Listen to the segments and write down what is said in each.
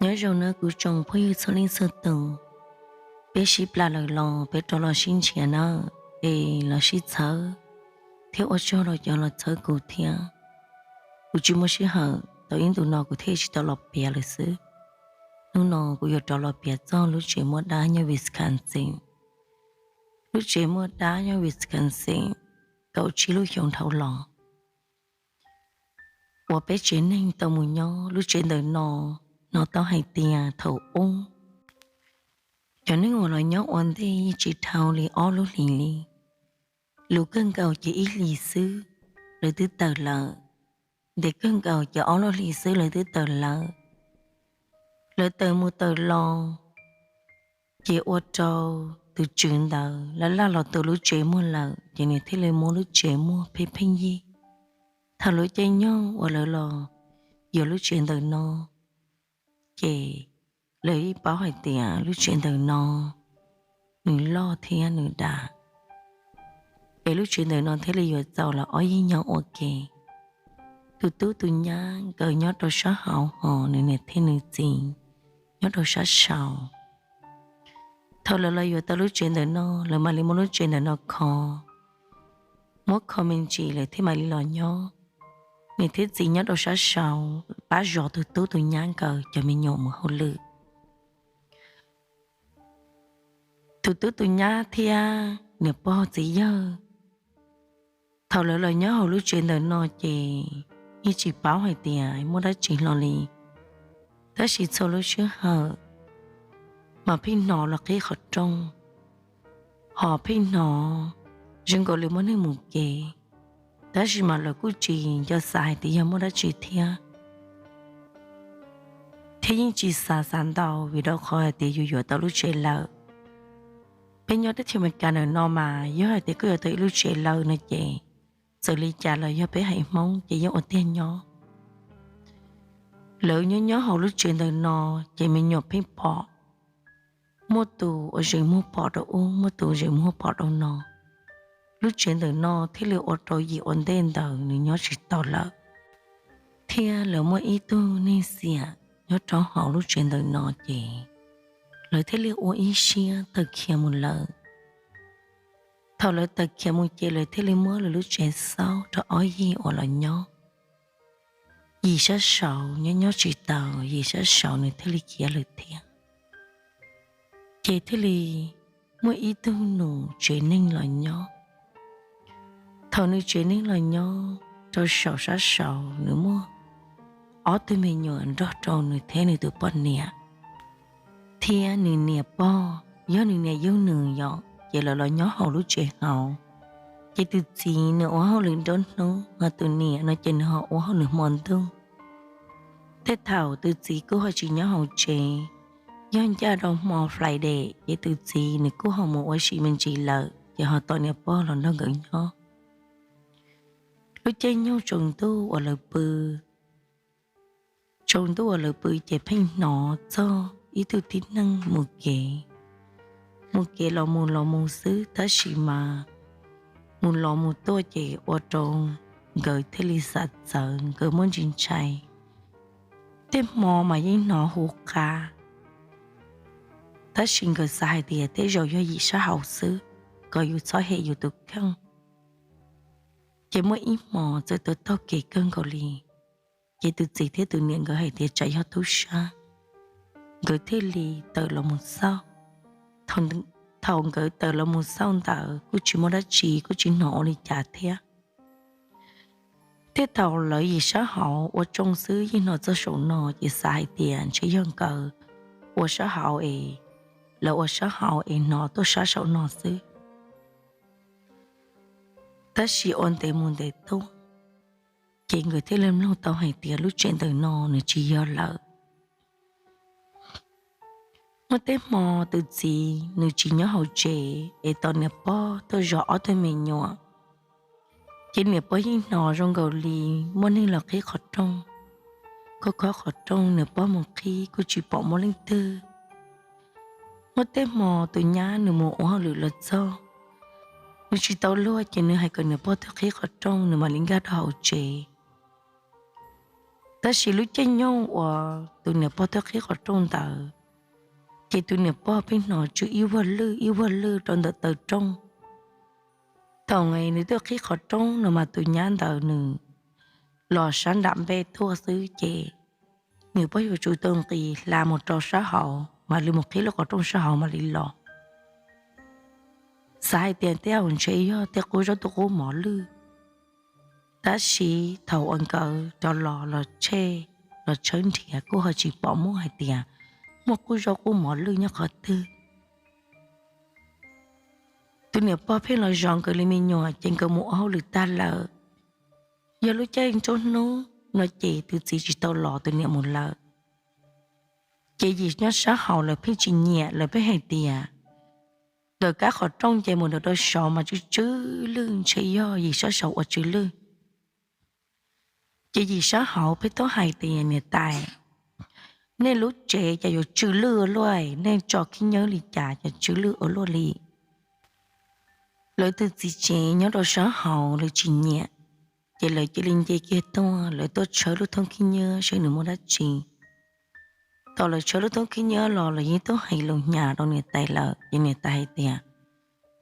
Nyob zoo nawb kuv tsoom phooj ywg txhua leej txhua tus, peb sib plam lawm los peb rov los sib nrhiav nawb, es los sib txhawb, thiab ua tsaug rau cov los txhawb kuv thiab. Kuv tsis muaj sij hawm tau ib ntus no kuv thiaj tsis tau los piav lawm xwb. Hnub no kuv yuav rov los piav txog lub tsev muaj dab nyob Wisconsin. Lub tsev muaj dab nyob Wisconsin, kaum tsib lub xyoo dhau los uas peb tsev neeg tau mus nyob lub tsev ntawm no, hnov tau hais tias thaum ub cov neeg uas los nyob ua ntej yeej tsis dhau li ob lub hlis li. Luv kawg nkaus ces ib hlis xwb lawv twb tawm lawm, ntev kawg nkaus ces ob lub hlis xwb lawv twb tawm lawm. Lawv tawm mus tawm los, ces ua rau tus tswv ntawd lawv laj los tu lub tsev muag lawm, ces nws thiaj li muab lub tsev muag pheej pheej yig. Thaum lub caij nyoog uas lawv los yuav lub tsev ntawm no, ces lawv yeej paub hais tias lub tsev ntawm no nws loj thiab nws dav, es lub tsev ntawm no thiaj li yuav txaus lawv ob yig nyob ua ke. Tus tub tus nyab nkawd nyob rau sab hauv, hos nws niam thiab nws txiv nyob rau sab saud. Thaum lawv los yuav tau lub tsev ntawm no, lawv mam li muab lub tsev ntawm no kho, muab kho me ntsis lawv thiaj mam li los nyob. Niam thiab txiv nyob rau sab saud pab zov tus tub tus nyab nkawd cov me nyuam mus hauj lwm. Tus tub tus nyab thiab niam pog txiv yawg, thaum lawv los nyob hauv lub tsev ntawm no ces yeej tsis paub hais tias muaj dab tsi hlo li. Tab sis txhua lub sij hawm mas pheej hnov lawv qhib qhov rooj, hos pheej hnov zoo nkaus li muaj neeg mus kev, tab sis mas lawv kuj tsis nco xav hais tias yog muaj dab tsi thiab, thiab yeej tsis xav xav ntau vim rau qhov hais tias yus yuav tau lub tsev lawm. Peb nyob teb chaws Amelikas ntawm no mas yog hais tias koj yuav tau ib lub tsev lawm no ces txawm li cas los yog peb haiv Hmoob ces yeej ua tiag nyob. Lawv nyob nyob hauv lub tsev ntawm no ces me nyuam pheej pom, muaj tus ua zeem muag pom rau ub, muaj tus ua zeem muag pom rau no. Lub tsev ntawm no thiaj li ua rau yim ua ntej ntawd nws nyob tsis tau lawm. Thiab lawv muaj ib tug neeg xiam nyob rau hauv lub tsev ntawm no ces lawv thiaj li ua ib siab tawm khiav mus lawm. Thaum lawv tawm khiav mus ces lawv thiaj li muab lawv lub tsev xauj rau ob yig uas los nyob. Yim sab saud nyob nyob tsis tau, yim sab saud nws thiaj li khiav lawm thiab. Ces thiaj li muaj ib tug nus tsev neeg los nyob. Thaum nws tsev neeg los nyob rau saum sab saud, nws muaj ob tug me nyuam nrog rau nws thiab nws tus poj niam, thiab nws niam pog, yog nws niam yug nws yom, ces lawv los nyob hauv lub tsev hauv. Ces tus txiv nws ua hauj lwm nruab hnub, hos tus niam no ces nws ho ua hauj lwm hmo ntuj. Tej thaum tus txiv kuj ho tsis nyob hauv tsev, yog ncaj rau hmo Friday ces tus txiv nws kuj ho mus ua si me ntsis lawm, ces ho tos niam pog los nrog nkawd nyob. Lub caij nyoog tsaus ntuj uas lawv pw, tsaus ntuj uas lawv pw ces pheej hnov txog ib tug tib neeg mus kev, mus kev los mus los mus xwb, tab sis mas mus los mus tuaj ces ua rau nkawd thiaj li xav txawv, nkawd muaj ntsis ntshai. Tej hmo mas yeej hnov hu qab, tab sis nkawd xav hais tias tej zaum yog yim sab hauv xwb, kom yus txhob hem yus tus kheej. Ces muaj ib hmo txawm tuaj taug kev kawg nkaus li, ces tus txiv thiab tus niam nkawd hais tias tsam yog tub sab, nkawd thiaj li tawm los mus xauj. Thaum nkawd tawm los mus xauj ntawd kuj tsis muaj dab tsi, kuj tsis hnov ua li cas thiab. Tej thaum lawv yim sab hauv ua tsoog xwb yeej hnov txog saum no, ces xav hais tias ntshe yog nkawd ua sab hauv es, lawv ua sab hauv es hnov tuaj sab saum no xwb. Tab sis ua ntev mus ntev tuaj, ces nkawd thiaj li mloog tau hais tias lub tsev ntawm no nws tsis yog lawm. Muaj tej hmo tus txiv nws tsis nyob hauv tsev es tos niam pog tuaj zov ob tug me nyuam, ces niam pog yeej hnov zoo nkaus li muaj neeg los qhib qhov rooj. Khob khob qhov rooj, niam pog mus qhib kuj tsis pom muaj leej twg. Muaj tej hmo tus nyab nws mus ua hauj lwm los txog, nws tsis tau luag ces nws hais kom niam pog tuaj qhib qhov rooj nws mam li nkag rau hauv tsev. Tab sis lub caij nyoog uas tus niam pog tuaj qhib qhov rooj ntawd, ces tus niam pog pheej hnov tsw ib vuag lwj ib vuag lwj rau ntawm taw rooj. Thaum nws tuaj qhib qhov rooj no mas tus nyab ntawd nws los sab nram npej tuaj xwb ces nws pog yuav tsum tau nqis hla mus rau sab hauv mam li mus qhib lub qhov rooj sab hauv mam li los. Xav hais tias tej zaum ntshe yog tej qub zaub tej qub mov lwj. Tab sis thaum uas nkawd rov los los tsheb, los tshawb nrhiav kuj ho tsis pom muaj hais tias muaj qub zaub qub mov lwj nyob qhov twg. Tus niam pog pheej los zov nkawd li me nyuam ces nkawd mus ua hauj lwm tag lawm. Yog lub caij nruab hnub no ces tus txiv tsis tau los tus niam mus lawm. Ces yim nyob sab hauv lawv pheej tsis nyiam, lawv pheej hais tias ntawm kab qhov rooj ces mus ntawm rau saud mas tsw tsw lwj, ntshe yog yim sab saud ua tsw lwj. Ces yim sab hauv pheej tuaj hais tias niam tais, nej lub tsev cas yuav tsw lwj ua luaj, nej tso khib nyiab li cas cas tsw lwj ua luaj li. Lawv tus txiv tsev nyob rau sab hauv lawv tsis nyiam, ces lawv cia li nce kiag tuaj, lawv tuaj tshawb lub thoob khib nyiab saib nws muaj dab tsi. Thaum lawv tshawb lub thoob khib nyiab los lawv yeej tuaj hais lus hnyav rau niam tais lawm, ces niam tais hais tias,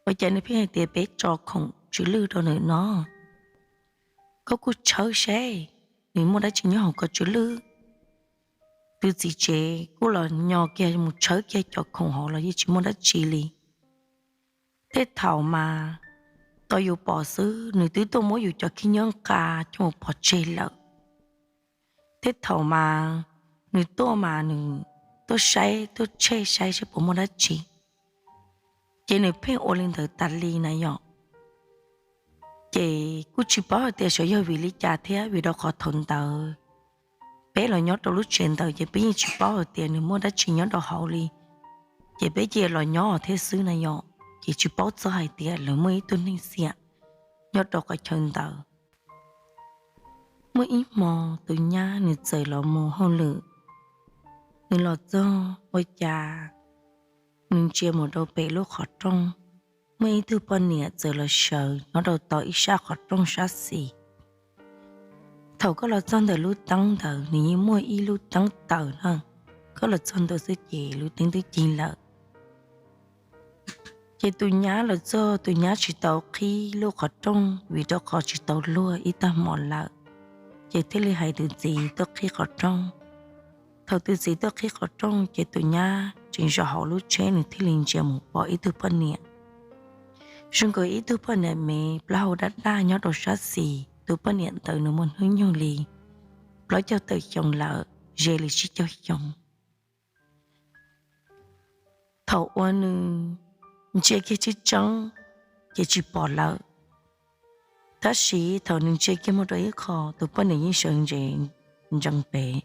ua cas nws pheej hais tias peb tso khoom tsw lwj rau nws no? Koj kuj tshawb seb nws muaj dab tsi nyob hauv ko tsw lwj. Tus txiv tsev kuj los nyo kiag mus tshawb kiag cov khoom hauv los yeej tsis muaj dab tsi li. Tej thaum mas tau yus pom xwb, nws twb tuaj muab yus cov khib nyiab nqa coj mus pov tseg lawm. Tej thaum mas nws tuaj mas nws tuaj saib, tuaj tshem saib seb puas muaj dab tsi. Ces nws pheej ua li ntawd tas li na yom. Ces kuj tsis paub hais tias xyov yog vim li cas thiab, vim rau qhov thaum ntawd peb los nyob rau lub tsev ntawd ces peb yeej tsis paub hais tias nws muaj dab tsi nyob rau hauv li. Ces peb cia los nyob thiab xwb na yom, ces tsis paub txog hais tias lawv muaj ib tug neeg xiam nyob rau qhov chaw ntawd. Muaj ib hmo tus nyab nws txawm los mus hauj lwm, nws los txog ua cas nws ntsia mus rau pem lub qhov rooj, muaj ib tug poj niam txawm los sawv nyob rau tom ib sab qhov rooj sab xis. Thaum koj los txog ntawm lub teeb ntawd, nws yeej muaj ib lub teeb tawm na, koj los txog ntawd xwb ces lub teeb twb cig lawm. Ces tus nyab los txog, tus nyab tsis tau qhib lub qhov rooj vim rau qhov tsis tau luag ib tag hmo lawm, ces thiaj li hais tus txiv tuaj qhib qhov rooj. Thaum tus txiv tuaj qhib qhov rooj ces tus nyab tseem zaum hauv lub tsheb, nws thiaj li ntsia mus pom ib tug poj niam. Zoo nkaus ib tug poj niam me plaub hau daj daj nyob rau sab xis. Tus poj niam ntawd nws muaj hnub nyoog li plaub caug tawm xyoo lawm, ze li tsib caug xyoo. Thaum uas nws ntsia kiag tseeb tseeb ces tsis pom lawm, tab sis thaum nws ntsia kiag mus rau ib qho, tus poj niam yeej sawv ntsees pem.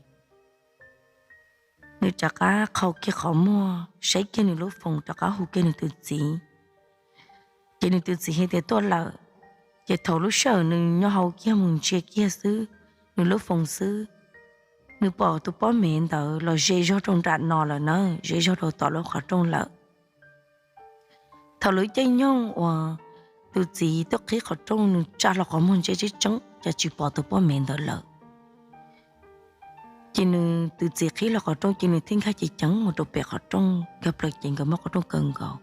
Nws rov qab qhau kiag qhov muag saib kiag nws lub foos, rov qab hu kiag nws tus txiv. Ces nws tus txiv hais tias tuaj lawm. Ces thaum lub sij hawm nws nyo hau kiag mus ntsia kiag xwb, nws lub foos xwb, nws pom tus pob mev ntawd los ze zog rau nram no lawm na, ze zog rau tom lub qhov rooj lawm. Thaum lub caij nyoog uas tus txiv tuaj qhib qhov rooj, nws tsa hlo qhov muag ntsia tseeb tseeb cas tsis pom tus pob mev ntawd lawm. Ces nws tus txiv qhib hlo qhov rooj ces nws thiaj nkag ceev ceev mus rau pem qhov rooj, nkag plaws ces nkawd muab qhov rooj kaw nkaus.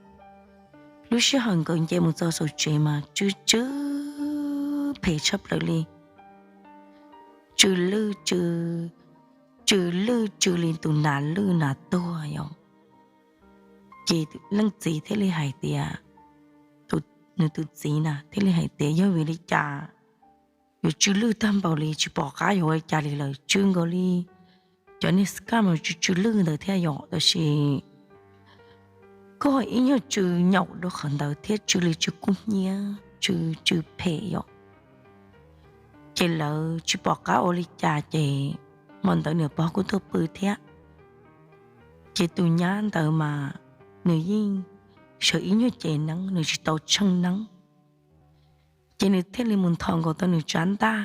Lub sij hawm nkawd nce mus txog saum tsev mas tsw tsw phem tshaj plaws li, tsw lwj, tsw lwj tsw li tus nas lwj nas tuag yom. Ces leej txiv thiaj li hais tias, nws tus txiv na thiaj li hais tias yog vim li cas yuav tsw lwj tag npaum li, tsis pom qab yuav ua li cas li lawm, tsw nkaus li cov niag scam tsw tsw lwj ntawd thiab yom. Tab sis kuj ib nyuag tsw nyaum dua qhov ntawd thiab, tsw li tsw kub hnyiab, tsw, tsw phem yom. Ces lawv tsis pom qab ua li cas ces hmo ntawd niam pog kuj tuaj pw thiab. Ces tus nyab ntawd mas nws yeej sawv ib nyuag ces neeb, nws tsis tau tsheej neeb. Ces nws thiaj li mus nthos nkaus tau nws tsab ntaj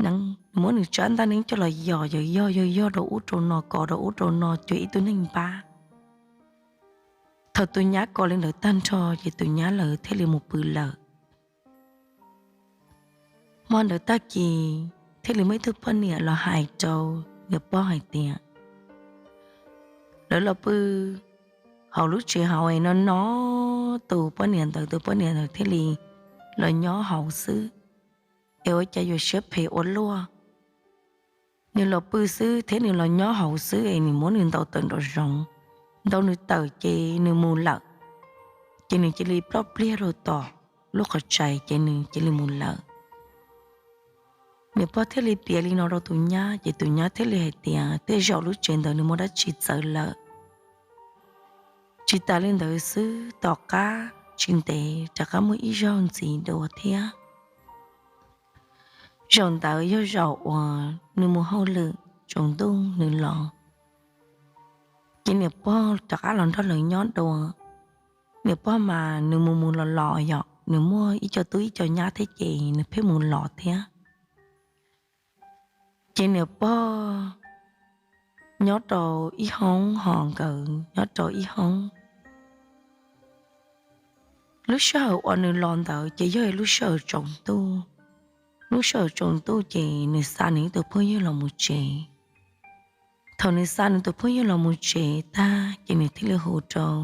neeb, nws muab nws tsab ntaj neeb coj los yos yos yos yos yos rau ub rau no, kos rau ub rau no, cuag ib tug neeg npab. Thaum tus nyab kos li ntawd tag nrho ces tus nyab lawv thiaj li mus pw lawm. Hmo ntawd tag kis thiaj li muaj ib tug poj niam los hais rau niam pog hais tias, lawv los pw hauv lub tsev hauv no no, tus poj niam ntawd, tus poj niam ntawd thiaj li los nyob hauv xwb, es ua cas yuav siab phem ua luaj. Nws los pw xwb thiab nws los nyob hauv xwb es nws muab nws ntaus tawm nraum zoov, ntaus nws tawm ces nws mus lawm. Ces nws cia li ploj pliag rau tom lub qhov tsev ces nws cia li mus lawm. Niam pog thiaj li piav li no rau tus nyab ces tus nyab thiaj li hais tias tej zaum lub tsev ntawd nws muaj dab tsi txawv lawm. Tsis tas li ntawd xwb, tom qab tsis ntev rov qab muaj ib zaug ntxiv dua thiab. Zaum ntawd yog zaum uas nws mus hauj lwm tsaus ntuj nws los, ces niam pog rov qab los nrog lawv nyob dua. Niam pog mas nws mus mus los los yom, nws muaj ib co tub ib co nyab thiab ces nws pheej mus los thiab. Ces niam pog nyob rau ib hoob ho nkawd nyob rau ib hoob. Lub sij hawm uas nws los ntawd ces yog lub sij hawm tsaus ntuj. Lub sij hawm tsaus ntuj ces nws xa nws ib tug phooj ywg los mus tsev. Thaum nws xa nws tus phooj ywg los mus tsev tag ces nws thiaj li hu rau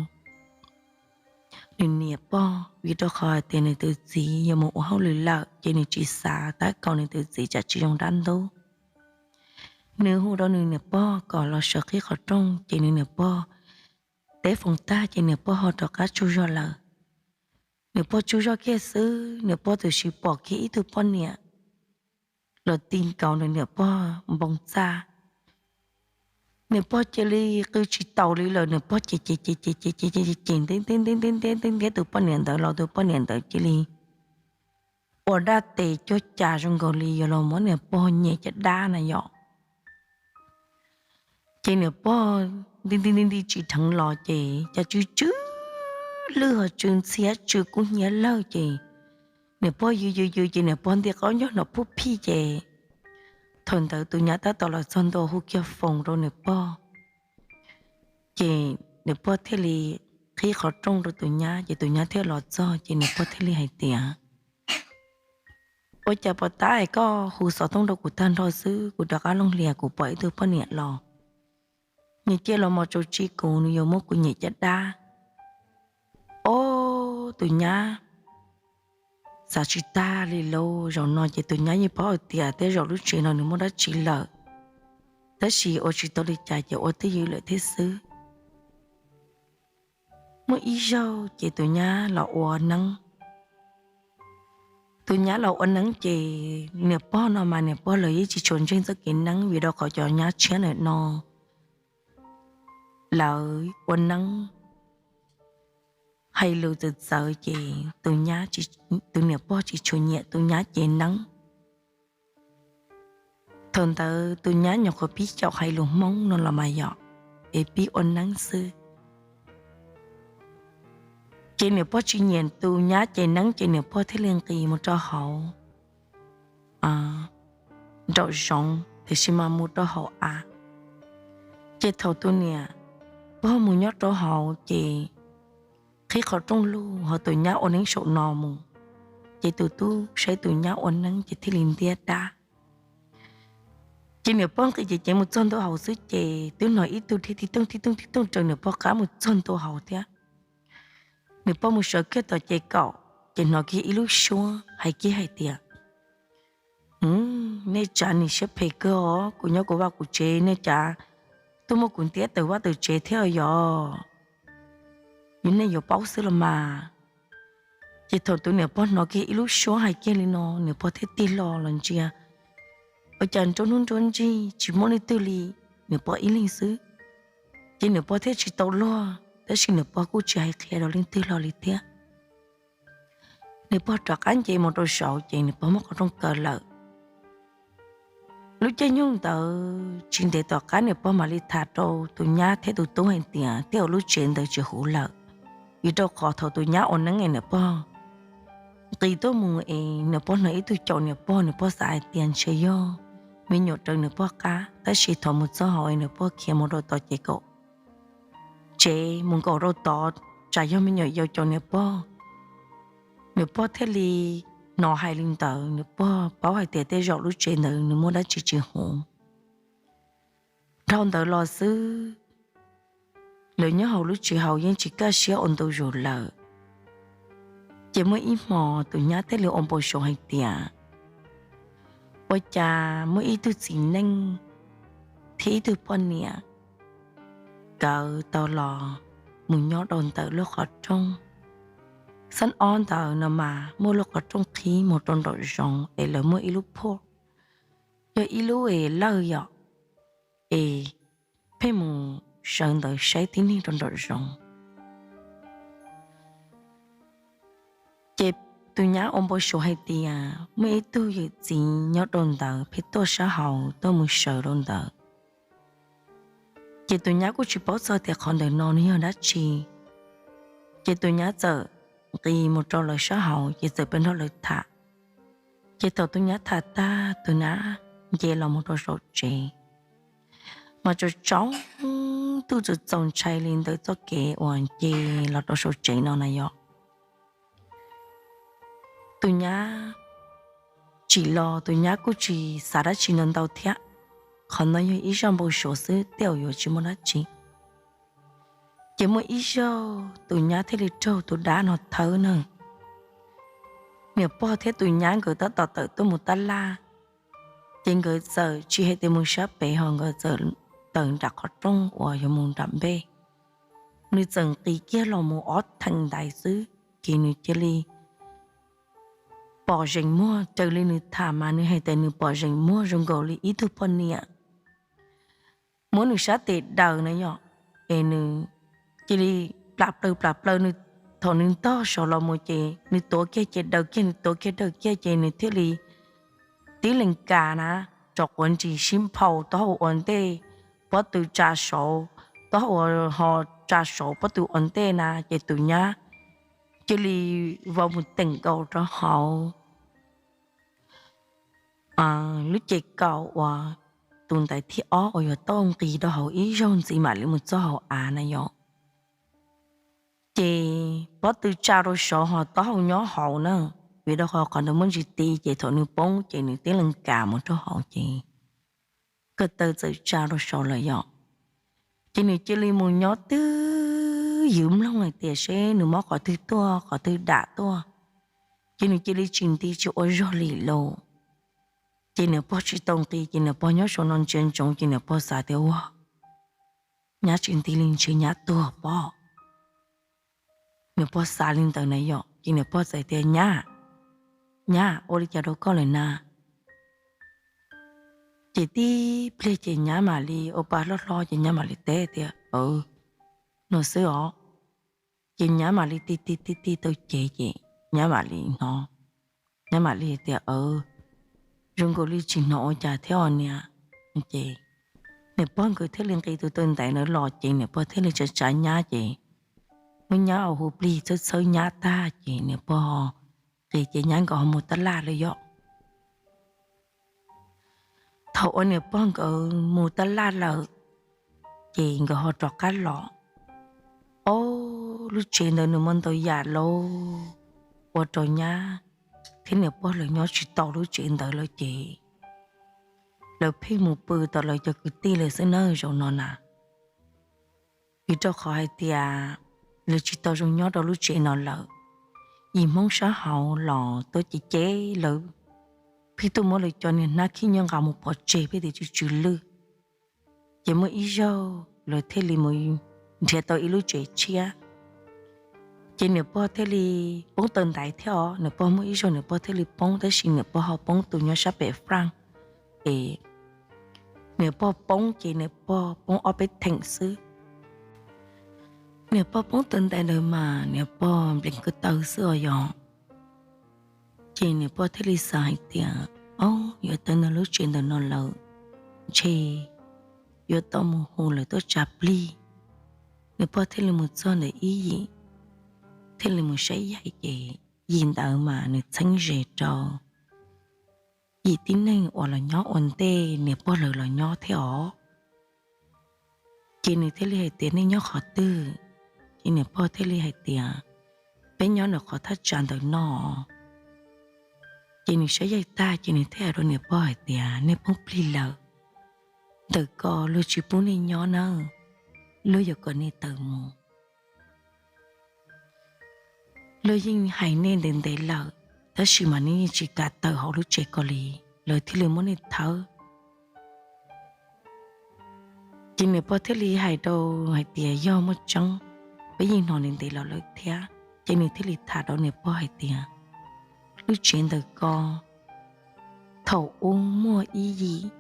nws niam pog, vim rau qhov hais tias nws tus txiv yuav mus ua hauj lwm lawm ces nws tsis xav tab kaum nws tus txiv tsam tsis zoo dab ntub. Nws hu rau nws niam pog kom los sawv qhib qhov rooj ces nws niam pog teb foos tag ces niam pog ho rov qab tsaug zog lawm. Niam pog tsaug zog kiag xwb, niam pog tab sis pom kiag ib tug poj niam los ti nkaus nws niam pog npoo txaj. Niam pog cia li qw tsis taus li lawm, niam pog ces ces ces ces ces ces ces ntiab ntiab ntiab ntiab ntiab tus poj niam ntawd los tus poj niam ntawd cia li ua dab tes cuag cas zoo nkaus li yuav los muab niam pog nyem caj dab na yom. Ces niam pog nti nti nti nti tsis dheev los ces cas tsw tsw lwj ho tsw ntxhiab tsw kub hnyiab lawg ces niam pog yws yws yws ces niam pog nti qaub ncaug nrov pub phij ces thaum ntawd tus nyab tab tom los txog ntua hu kiag foos rau niam pog. Ces niam pog thiaj li qhib qhov rooj rau tus nyab ces tus nyab thiaj los txog ces niam pog thiaj li hais tias, ua cas puas tab es koj hu xov tooj rau kuv tag nrho xwb kuv rov qab looj hlias kuv pom ib tug poj niam los, nws cia los mos tsaus tsi kuv, nws yuav muab kuv nyem caj dab. Ob, tus nyab xav tsis tag li lauj, zaum no ces tus nyab yeej paub hais tias tej zaum lub tsev no nws muaj dab tsi lawm, tab sis ua tsis tau li cas ces ua twj ywm lawm thiab xwb. Muaj ib zaug ces tus nyab los ua neeb. Tus nyab los ua neeb ces niam pog no mas niam pog lawv yeej tsis tshua ntseeg txoj kev neeb vim rau qhov cov nyab tshiab ntawm no lawv ua neeb hais lus txawv txawv ces tus nyab, tus niam pog tsis tshua nyiam tus nyab cev neeb. Thaum ntawd tus nyab nyuam qhuav pib xyaum hais lus Hmoob no los mas yom, es pib ua neeb xwb. Ces niam pog tsis nyiam tus nyab cev neeb ces niam pog thiaj li nqis mus rau hauv nraum zoov tiam sis mas mus rau hauv av. Ces thaum tus niam pog mus nyob rau hauv ces qhib qhov rooj lug ho tus nyab ua neeb saum no mus, ces tus tub saib tus nyab ua neeb ces thiaj li ntiab dab. Ces niam pog nqis ces cev mus txog ntua hauv xwb ces twb hnov ib tug dhia tib tooj tib tooj tib tooj raws niam pog qab mus txog ntua hauv thiab. Niam pog mus sawv kiag tom ces kaum ces hnov kiag ib lub suab hais kiag hais tias, nej tsav nim siab phem kawg os, kuv nyob kuv vaj kuv tsev nej tsav tuaj muab kuv ntiab tawm vaj tawm tsev thiab yog, yog nej yuav paub xwb los mas. Ces thaum tus niam pog hnov kiag ib lub suab hais kiag li no niam pog thiaj tig hlo los ntsia, ua cas nruab hnub nruab ntsig tsis muaj leej twg li, niam pog ib leeg xwb. Ces niam pog thiaj tsis tau luag tab sis niam pog kuj tsis hais qhia rau leej twg hlo li thiab. Niam pog rov qab nce mus rau saud ces niam pog muab qhov rooj kaw lawm. Lub caij nyoog ntawd tsis ntev tom qab niam pog mam li tham rau tus nyab thiab tus tub hais tias tej zaum lub tsev ntawd tsis huv lawm, vim rau qhov thaum tus nyab ua neeb es niam pog nqis tuaj mus es niam pog hnov ib tug caum niam pog, niam pog xav hais tias ntshe yog me nyuam raws niam pog qab, tab sis thaum mus txog hauv es niam pog khiav mus rau tom ces kaum tsev mus nkaum rau tod tsam yog me nyuam yaus caum niam pog. Niam pog thiaj li hnov hais li ntawd, nws pog paub hais tias tej zaum lub tsev ntawd nws muaj dab tsi tsis huv. Dhau ntawd los xwb, lawv nyob hauv lub tsev hauv yeej tsis kaj siab ua ntu zus lawm. Ces muaj ib hmo tus nyab thiaj li ua npau suav hais tias ua cas muaj ib tug txiv neej thiab ib tug poj niam nkawd tau los mus nyob rau ntawm lub qhov rooj. Xab ob ntawd no mas muaj lub qhov rooj qhib mus rau nraum zoov es lawv muaj ib lub phom, yog ib lub es lawj yom, es pheej mus sawv ntawd saib tib neeg rau nraum zoov. Ces tus nyab ua npau suav hais tias muaj ib tug yawm txiv nyob rau ntawd pheej tuaj sab hauv tuaj mus sawv rau ntawd. Ces tus nyab kuj tsis paub txog tias qhov ntawm no nws yog dab tsi. Ces tus nyab txawm nqis mus rau lawv sab hauv ces txawm pheej nrog lawv tham. Ces thaum tus nyab tham tag, tus nyab nce los mus rau saum tsev, mas tsaus tsaus ntuj txaus ntshai li ntawm txoj kev uas nce los rau saum tsev no na yom. Tus nyab tsim los tus nyab kuj tsis xav dab tsi ntau ntau thiab. Qhov no yog ib zaj npau suav xwb tej zaum yuav tsis muaj dab tsi. Ces muaj ib zaug tus nyab thiaj li raug tus dab no thawb na. Niam pog thiab tus nyab nkawd tab tom tawm tuaj mus tab laj, ces nkawd txawm tsis hais tias mus sab pem ho nkawd txawm tawm nram qhov rooj uas yuav mus nram npej. Nws txawm nqis kiag los mus ob theem ntaiv xwb, ces nws cia li pom zeem muag raws li nws tham mas nws hais tias nws pom zeem muag zoo nkaus li ib tug poj niam muab nws sab tes daws na yom, es nws cia li plam plaws plam plaws nws. Thaum nws ntog saud los mus ces nws tuav kiag ces daws kiag, nws tuav kiag daws kiag ces nws thiaj li tib lees kas na, rov quav ntsis sib nphau taub hau ua ntej, pob tw tsa saud, taub hau ho tsa saud pob tw ua ntej na, ces tus nyab cia li vau mus teem nkaus rau hauv lub ces kaus uas tus ntaiv thib ob uas yuav tau nqis rau hauv ib zaug ntxiv mam li mus txog hauv av na yom. Ces pob tw tsa rau saud ho taub hau nyob hauv na, vim rau qhov qhov ntawd muaj ntsis ti ces thaum nws poob ces nws tib lees kas mus rau hauv ces ko taw txawm tsa rau saud lawm yom. Ces nws cia li mus nyob twb ywv mloog hais tias seb nws mob qhov twg tuaj qhov twg dam tuaj, ces nws cia li tsis nti tsis ua zog li lawm. Ces niam pog tsis tau nqis ces niam pog nyob saum no ntsia ntsoov ces niam pog xav tias ua nyab tsis nti li ntshe nyab tuag pob. Niam pog xav li ntawd na yom, ces niam pog txawm tias nyab, nyab ua li cas rau koj lawm na? Ces tib pliag ces nyab mam li ua pa hlob hlob ces nyab mam li teb tias, no xwb os. Ces nyab mam li ti ti ti ti tau cev ces nyab mam li hnov, nyab mam li tias, zoo nkaus li tsis hnov ua cas thiab os niam. Ces niam pog nkawd thiaj li nqis tus taw ntaiv ntawd los ces niam pog thiaj li tsa tsa nyab ces muab nyab ua hu plig txhawb txhawb nyab tag ces niam pog nqis ces nyab nkawd ho mus tab laj lawm yom. Thaum uas niam pog nkawd mus tab laj lawm, ces nkawd ho rov qab los. Ob, lub tsev ntawd nws muaj ntau yam lauj, ua rau nyab thiab niam pog lawv nyob tsis tau lub tsev ntawd lawm ces lawv pheej mus pw tom lawv cov kwv tij lawm xwb na zaum no na. Vim rau qhov hais tias lawv tsis tau zoo nyob rau lub tsev no lawm, yim Hmoob sab hauv los tuaj ces ces lawv pheej tuaj muab lawv cov niag hnab khib nyob nqa mus pov tseg pheej tias tsw tsw lwj. Ces muaj ib zaug lawv thiaj li mus nrhiav tau ib lub tsev tshiab. Ces niam pog thiaj li poob taw ntaiv thiab os, niam pog muaj ib zaug niam pog thiaj li poob tab sis niam pog ho poob tus nyob sab pem fraj es niam pog poob ces niam pog poob ob peb theem xwb. Niam pog poob taw ntaiv ntawd mas niam pog nplees ko taw xwb os yog. Ces niam pog thiaj li xav hais tias, ob, yuav tawm ntawm lub tsev ntawm no lawm, ntshe yuav tau mus hu lawv tuaj tsa plig. Niam pog thiaj li mus txog ntawm ib yim, thiaj li mus saib yaim ces yim ntawd mas nws txheeb ze rau yim tib neeg uas los nyob ua ntej niam pog lawv los nyob thiab os. Ces nws thiaj li hais tias nej nyob qhov twg? Ces niam pog thiaj li hais tias peb nyob ntawm qhov thaj tsam ntawm no. Ces nws saib yaig tag ces nws thiaj hais rau niam pog hais tias, nej poob plig lawm, ntawm ko luag tsis pub nej nyob nawb, luag yuav kom nej tawm mus. Luag yeej hais nej ntev ntev lawm, tab sis mas nej yeej tsis kam tawm hauv lub tsev ko li, lawv thiaj li muab nej thawb. Ces niam pog thiaj li hais rau hais tias, yog muaj tseeb, peb yeej hnov ntev ntev los lawm thiab. Ces nws thiaj li tham rau niam pog hais tias, lub tsev ntawm ko thaum ub muaj ib yim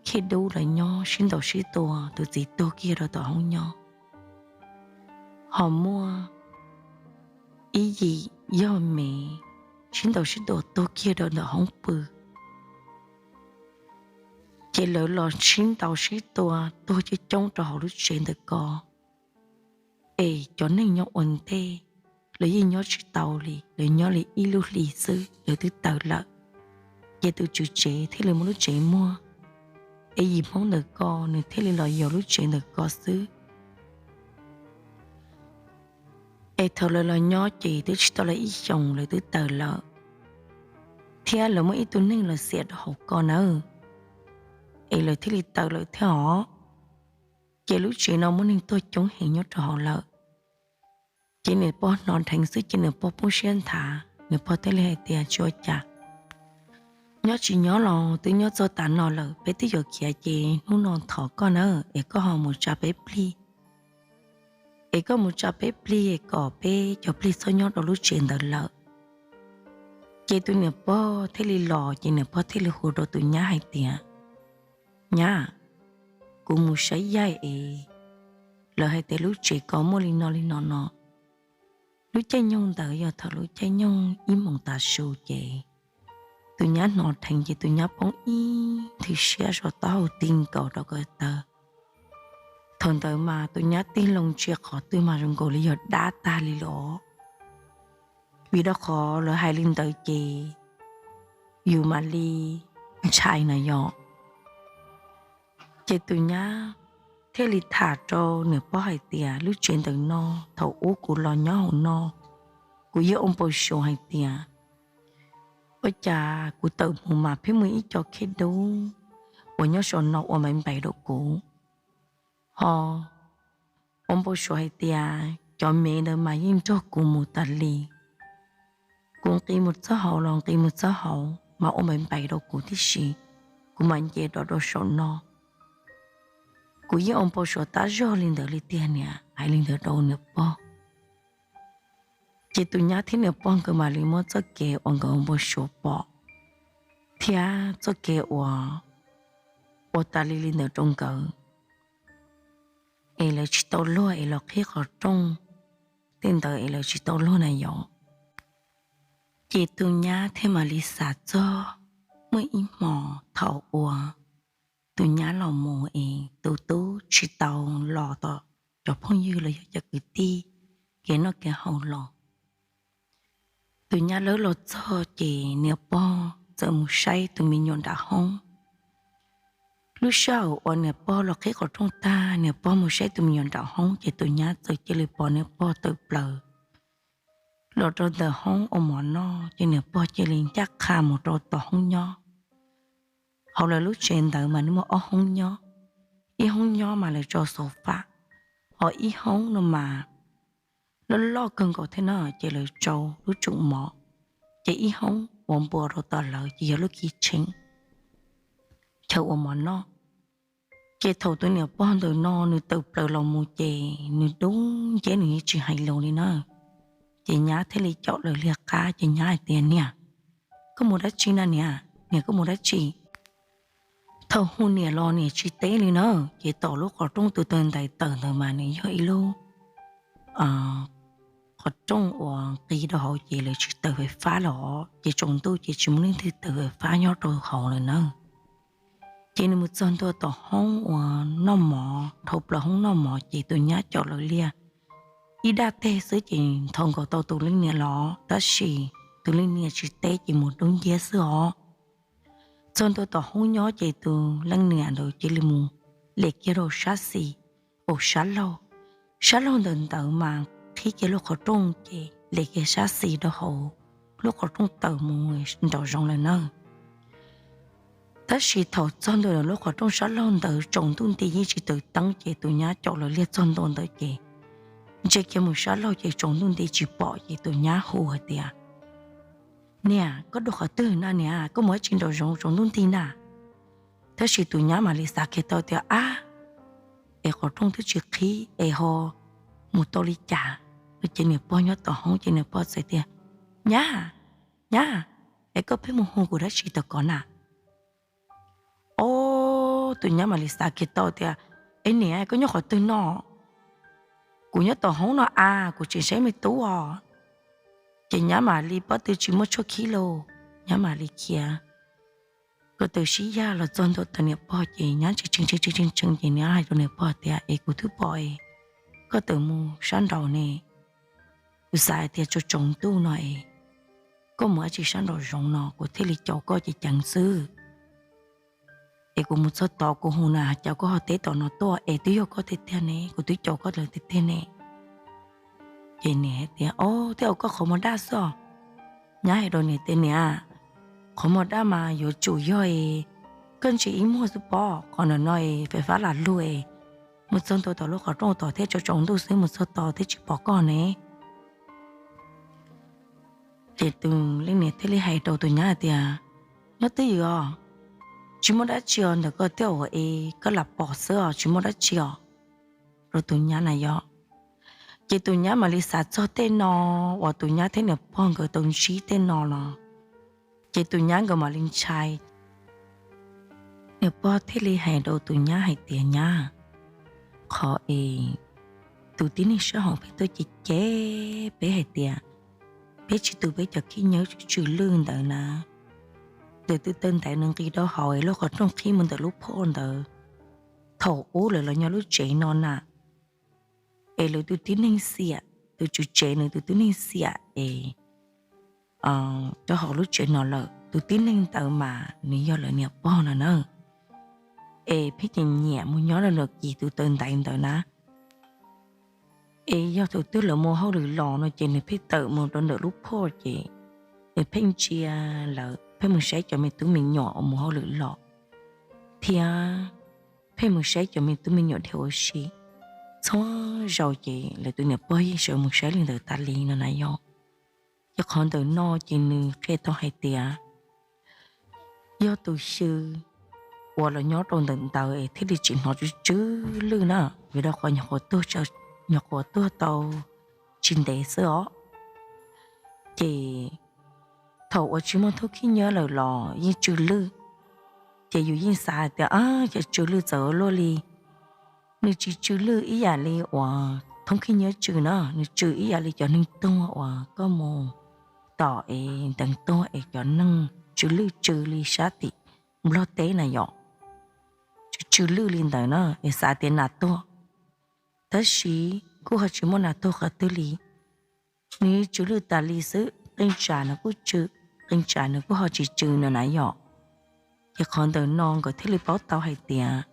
khej dub los nyob sib ntaus sib tua, tus txiv tuag kiag rau tom hoob nyob. Ho muaj ib yim yog me sib ntaus sib tua tuag kiag rau ntawm hoob pw. Ces lawv los sib ntaus sib tua tuag coob coob rau hauv lub tsev ntawm ko. Es cov neeg nyob ua ntej, lawv yeej nyob tsis tau li, lawv nyob li ib lub hli xwb lawv twb tawm lawm. Ces tus tswv tsev thiaj li muab lub tsev muag, es yim Hmoob ntawm ko nws thiaj li los yos lub tsev ntawm ko xwb. Es thaum lawv los nyob ces twb tsis tau li ib xyoos lawv twb tawm lawm, thiab lawv muaj ib tug neeg los xiam rau hauv ko nawb, es lawv thiaj li tawm lawm thiab os. Ces lub tsev no muaj neeg tuag coob heev nyob rau hauv lawm. Ces niam pog hnov dheev xwb ces niam pog poob siab nthav, niam pog thiaj li hais tias, tsis ua cas, nyob tsis nyob los twb nyob txog tav no lawm, peb twb yuav khiav ces hnub no thov koj nawb es koj ho mus tsa peb plig. Es koj mus tsa peb plig kom peb cov plig txhob nyob rau lub tsev ntawd lawm. Ces tus niam pog thiaj li los, ces niam pog thiaj li hu rau tus nyab hais tias, nyab, kuv mus saib yaig es lawv hais tias lub tsev ko muaj li no li no no. Lub caij nyoog ntawd yog thaum lub caij nyoog ib moos tav su ces tus nyab hnov dheev ces tus nyab poob ib nthwv siab saum taub hau ti nkaus rau ko taw. Thaum ntawd mas tus nyab tig loo ntsia qhov twg mas zoo nkaus li yog dab tag li los, vim rau qhov lawv hais li ntawd ces yus mam li ntshai na yom. Ces tus nyab thiaj li tham rau niam pog hais tias, lub tsev ntawm no thaum ub kuv los nyob hauv no, kuv yeej ua npau suav hais tias ua cas kuv tawm mus mas pheej muaj ib co khej dub uas nyob saum no ua npaim npaim rau kuv, ho ua npau suav hais tias cov mev ntawd mas yeej nrog kuv mus tas li. Kuv nqis mus txog hauv los nqis mus txog hauv mas ua npaim npaim rau kuv tib si, kuv mam nce rov rau saum no. Kuv yeej ua npau suav tab zog li ntawd li tiag niam, hais li ntawd rau niam pog. Ces tus nyab thiab niam pog nkawd mam li muab txoj kev uas nkawd ua npau suav pom thiab txoj kev uas ua tas li li ntawd rau nkawd, es lawv tsis tau luag es los qhib qhov rooj tej ntawd es lawv tsis tau luag na yom. Ces tus nyab thiaj mam li xav txog muaj ib hmos thaum uas tus nyab los mus es tus tub tsis tau los tom cov phooj ywg los yog cov kwv tij kev noj kev haus los. Tus nyab lawv los txog ces niam pog txawm mus saib tus me nyuam nram hoob. Lub sij hawm uas niam pog los qhib qhov rooj tag, niam pog mus saib tus me nyuam nram hoob ces tus nyab txawm cia li pom niam pog tawm plaws los rau ntawm hoob ua mov noj, ces niam pog cia li ncaj qha mus rau tom hoob nyob. Hauv lawv lub tsev ntawd mas nws muaj ob hoob nyob, ib hoob nyob mas lawv tso xov fam, ho ib hoob no mas loj loj kawg nkaus thiab no ces lawv tso lub tsoom mov, ces ib hoob ua npua rau tom lawv ces yog lub kitchen, chaw ua mov noj. Ces thaum tus niam pog ntawm no nws tawm plaws los mus ces nws dub nciab, nws yeej tsis hais lus li na. Ces nyab thiaj li caum lawv liag qab ces nyab hais tias, niam, koj mus dab tsi na niam? Niam, koj mus dab tsi? Thaum hu niam los niam tsis teb li na. Ces tom lub qhov rooj tus tawg ntais tawm ntawd mas nws yog ib lub qhov rooj uas nqis rau hauv ces lawv tsis taws fais fab los, ces tsaus ntuj ces tsis muaj leej twg taws fais fab nyob rau hauv lawm na. Ces nws mus txog ntua tom hoob uas noj mov, dhau plaws hoob noj mov ces tus nyab caum lawv liag ib daj teg xwb ces nthos nkaus tau tus leej niam los, tab sis tus leej niam tsis teb ces mus dub nciab xwb os. Txog ntua tom hoob nyob ces tus leej niam ntawd cia li mus liam kiag rau sab xis, au, sab laug, sab laug ntawm ntawd mas qhib kiag lub qhov rooj ces liam kiag sab xis rau hauv lub qhov rooj tawm mus nraum zoov lawm na. Tab sis thaum txog ntua lub qhov rooj sab laug ntawd tsaus ntuj nti yeej tsis taws teeb ces tus nyab caum lawv liag txog ntua ntawd ces ntsia kiag mus sab laug ces tsaus ntuj nti tsis pom ces tus nyab hu hais tias, Niam, koj dua qhov twg na niam? Koj mus dab tsi nraum zoov tsaus ntuj nti na? Tab sis tus nyab mam li xav kiag tau tias, Ab, es qhov rooj twb tsis qhib es ho mus tau li cas? Ces niam pog nyob tom hoob ces niam pog txawm tias, Nyab, nyab, es koj pheej mus hu kuv dab tsi tom ko na? Ob, tus nyab mam li xav kiag tau tias, Es niam, koj nyob qhov twg no? Kuv nyob tom hoob no a, kuv tseem saib me tub os. Ces nyab mam li paub tias tsis muaj tshuaj khib lauj, nyab mam li khiav ko taw sib yag los txog ntua tom niam pog ces nyab tshee tshee tshee tshee ces nyab hais rau niam pog tias, Es kuv twb pom es koj tawm mus sab nraud ne, kuv xav hais tias tsaus tsaus ntuj no es koj mus dab tsi sab nraum zoov no kuv thiaj li caum koj ceev ceev xwb. Es kuv mus txog tod kuv hu na cas koj ho teb tom no tuaj es twb yog koj tiag tiag ne, kuv twb caum koj lawm tiag tiag ne. Ces niam hais tias, Ob, thiaj ua koj qhov muag daj xwb os. Nyab hais rau niam tias, Niam, qhov muag daj mas yuav tsum yog es koj ntsia ib muag xwb pob, qhov ntawm no es fais fab lam lug es mus txog ntua tom lub qhov rooj tod thiab tsaus tsaus ntuj xwb mus txog tod thiab tsis pom koj ne. Ces tus leej niam thiaj li hais rau tus nyab hais tias, Nyob twj ywm os, tsis muaj dab tsi os, ntawm koj thiab ua es koj lam pom xwb os, tsis muaj dab tsi os, rau tus nyab na yom. Ces tus nyab mam li xav txog tej no uas tus nyab thiab niam pog nkawd tau ntsib tej no los, ces tus nyab nkawd mam li ntshai. Niam pog thiaj li hais rau tus nyab hais tias, Nyab, qhov es tus tib neeg sab hauv peb tuaj cem cem peb hais tias peb tsis tu peb cov khib nyiab tsw tsw lwj ntawd na, ntawm tus taw ntaiv nws nqis rau hauv es lub qhov rooj qhib mus ntawm lub phoj ntawd. Thaum ub lawv los nyob lub tsev no na, es lawv tus tib neeg xiam, tus tswv tsev nws tus tib neeg xiam es rau hauv lub tsev no lawm, tus tib neeg ntawd mas nws yog lawv niam pog no na. Es pheej nyiam nyiam mus nyob rau ntawm kis tus taw ntaiv ntawd na. Es yog thaum twg lawv mus hauj lwm los no ces nws pheej tawm mus rau ntawm lub phoj ces nws pheej ntsia lawv, pheej mus saib cov me tub me nyuam uas mus hauj lwm los, thiab pheej mus saib cov me tub me nyuam dhia ua si. Txhua zaus ces lawv tus niam pog yeej sawv mus saib li ntawd tas li no na yom. Ces qhov ntawm no ces nws qhia tau hais tias yog tus xyw uas los nyob rau ntawm ntawd es thiaj li tsis hnov tsw tsw lwj na, vim rau qhov nyuam qhuav tuag tau tsis ntev xwb os. Ces thaum uas tsis muaj thoob khib nyiab lawm los yeej tsw lwj, ces yus yeej xav hais tias, Ab, cov tsw lwj txawv ua luaj li. Nws tsis tsw lwj ib yam li uas thoob khib nyiab tsw na, nws tsw ib yam li cov neeg tuag uas koj mus tom es ntees tuag es cov neeg tsw lwj tsw li sab tim Nplog teb na yom. Tsw tsw lwj li ntawd na es xav tias nas tuag, tab sis kuj ho tsis muaj nas tuag qhov twg li. Nws tsw lwj tas li xwb, qee tsam nws kuj tsw, qee tsam nws kuj ho tsis tsw no na yom. Ces qhov ntawm no nkawd thiaj li paub tau hais tias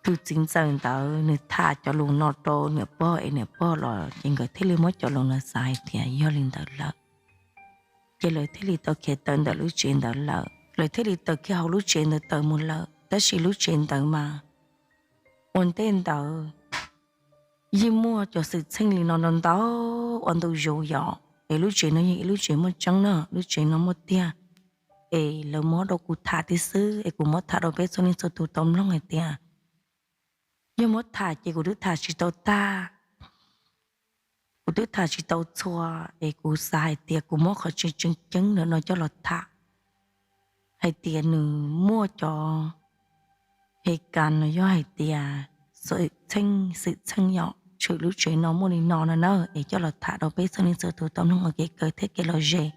tus txiv ntxawm ntawd nws tham cov lus no rau niam pog es niam pog los ces nkawd thiaj li muab cov lus no xav hais tias yog li ntawd lawm. Ces lawv thiaj li tau khiav tawm ntawm lub tsev ntawd lawm, lawv thiaj li tau khiav hauv lub tsev ntawd tawm mus lawm, tab sis lub tsev ntawd mas ua ntej ntawd yeej muaj cov xwm txheej li no ntau ntau ua ntu zus yom, es lub tsev no yog ib lub tsev muaj tseeb na, lub tsev no muaj tiag. Es lawv muab rau kuv tham tiag xwb, es kuv muab tham rau peb txhua leej txhua tus tau mloog hais tias, yog muab tham ces kuv twb tham tsis tau tag, kuv twb tham tsis tau txhua, es kuv xav hais tias kuv muab qhov tseeb tseeb ceeb ntawm no coj los tham, hais tias nws muaj cov he kas no yog hais tias xwm txheej, xwm txheej yom, tshwm lub tsev no muaj li no no na, es coj los tham rau peb txhua leej txhua tus tau mloog ua kev kawm thiab kev lom zem.